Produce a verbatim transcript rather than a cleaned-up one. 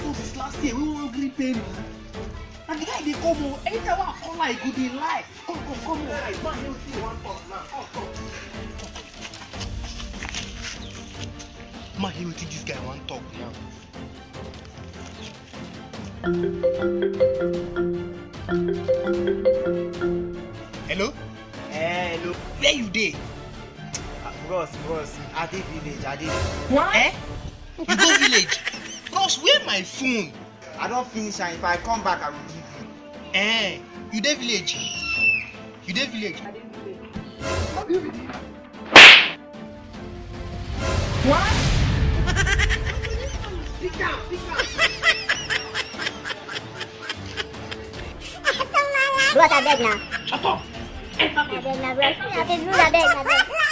So since last year, we won't gree pay me. And the guy dey come o. Anytime I call, I go dey lie. Come, come, come, come. Guy, man, you see one talk now. Come, come. Man, hear wetin this guy wan talk now. Hello? Eh, hello. Where you dey? Ah, bros, bros, I dey village, I dey. What? Eh? You go village? Bros, where my phone? I don finish am. If I come back, I go give you. Eh, you dey village? You dey village? What? Pick am, pick am. Bros, abeg na. Shut up. Abeg na, bros. Abeg, bros, abeg, abeg.